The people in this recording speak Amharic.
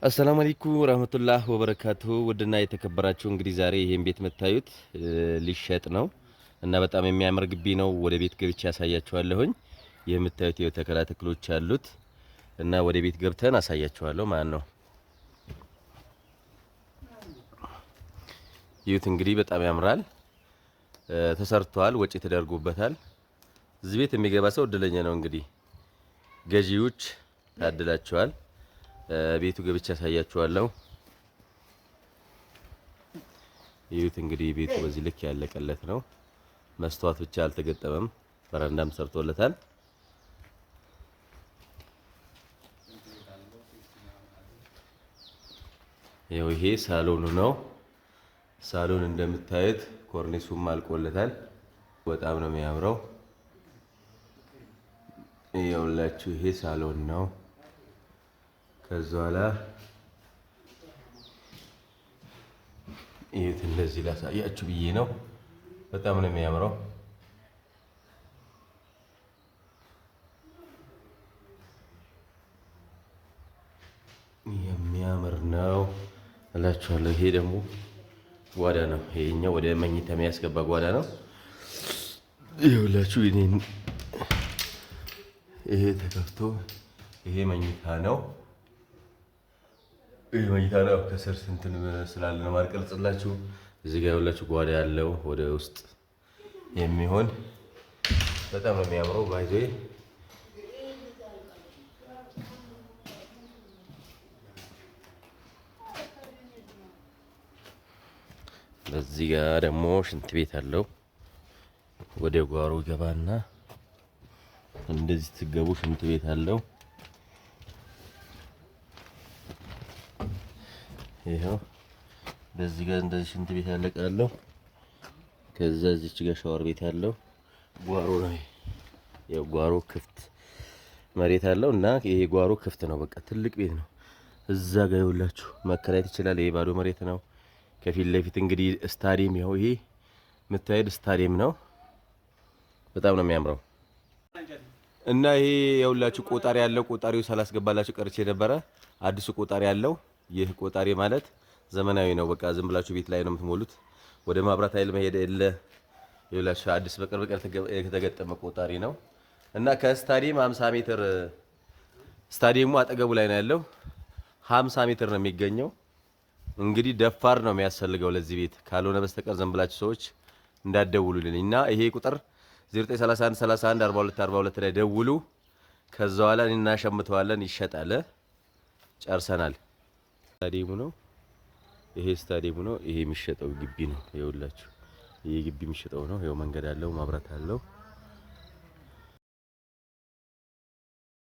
አሰላሙ አለይኩም ወራህመቱላህ ወበረካቱሁ። ውድና የተከበራችሁ እንግዲህ ዛሬ ይሄን ቤት የምታዩት ሊሸጥ ነው እና በጣም የሚያምር ግቢ ነው። ወደ ቤት ገብቼ ያሳያችኋለሁኝ። የምታዩት የተከላ ተክሎች አሉት እና ወደ ቤት ገብተን አሳያችኋለሁ ማለት ነው። ይሁት እንግዲህ በጣም ያምራል። ተሰርቷል፣ ወጪ ተደርጎበታል። እዚህ ቤት የሚገባ ሰው እድለኛ ነው። እንግዲህ ገዢዎች ታድላችኋል። ቤቱ ገብቼ ያሳያችኋለሁ። ይሁት እንግዲህ ቤቱ በዚህ ልክ ያለቀለት ነው። መስተዋት ብቻ አልተገጠመም፣ በረንዳም ሰርቶለታል። ይኸው ይሄ ሳሎኑ ነው። ሳሎን እንደምታዩት ኮርኒሱም አልቆለታል። በጣም ነው የሚያምረው። ይኸውላችሁ ይሄ ሳሎን ነው። ከዛ ኋላ ይሄት እንደዚህ ላሳያችሁ ብዬ ነው። በጣም ነው የሚያምረው። የሚያምር ነው እላችኋለሁ። ይሄ ደግሞ ጓዳ ነው። ይሄኛው ወደ መኝታ የሚያስገባ ጓዳ ነው። ይኸውላችሁ ይሄ ተከፍቶ ይሄ መኝታ ነው። ይህ መኝታ ነው። ከስር ስንትን ስላለ ነው የማልቀርጽላችሁ። እዚህ ጋር ያላችሁ ጓዳ ያለው ወደ ውስጥ የሚሆን በጣም ነው የሚያምረው። by the way በዚህ ጋር ደግሞ ሽንት ቤት አለው። ወደ ጓሮ ገባና እንደዚህ ትገቡ ሽንት ቤት አለው። ይኸው በዚህ ጋር እንደዚህ ሽንት ቤት ያለቃለው። ከዛ እዚች ጋር ሻወር ቤት አለው። ጓሮ ነው። ያው ጓሮ ክፍት መሬት አለው እና ይሄ ጓሮ ክፍት ነው። በቃ ትልቅ ቤት ነው። እዛ ጋር ይኸውላችሁ መከራየት ይችላል። ይሄ ባዶ መሬት ነው። ከፊት ለፊት እንግዲህ ስታዲየም፣ ይኸው ይሄ የምታዩት ስታዲየም ነው። በጣም ነው የሚያምረው። እና ይሄ ይኸውላችሁ ቆጣሪ ያለው፣ ቆጣሪው ሳላስገባላችሁ ቀርቼ ነበረ። አዲሱ ቆጣሪ ያለው፣ ይህ ቆጣሪ ማለት ዘመናዊ ነው። በቃ ዝም ብላችሁ ቤት ላይ ነው የምትሞሉት። ወደ ማብራት ኃይል መሄድ የለ። ይኸውላችሁ አዲስ በቅርብ ቀን የተገጠመ ቆጣሪ ነው እና ከስታዲየም 50 ሜትር፣ ስታዲየሙ አጠገቡ ላይ ነው ያለው። 50 ሜትር ነው የሚገኘው። እንግዲህ ደፋር ነው የሚያስፈልገው ለዚህ ቤት፣ ካልሆነ በስተቀር ዝም ብላችሁ ሰዎች እንዳትደውሉልኝ እና ይሄ ቁጥር 0931 31 42 42 ላይ ደውሉ። ከዛ በኋላ እናሸምተዋለን፣ ይሸጣል። ጨርሰናል። ስታዲየሙ ነው ይሄ፣ ስታዲየሙ ነው ይሄ። የሚሸጠው ግቢ ነው። ይኸውላችሁ ይሄ ግቢ የሚሸጠው ነው። ይኸው መንገድ አለው፣ ማብራት አለው።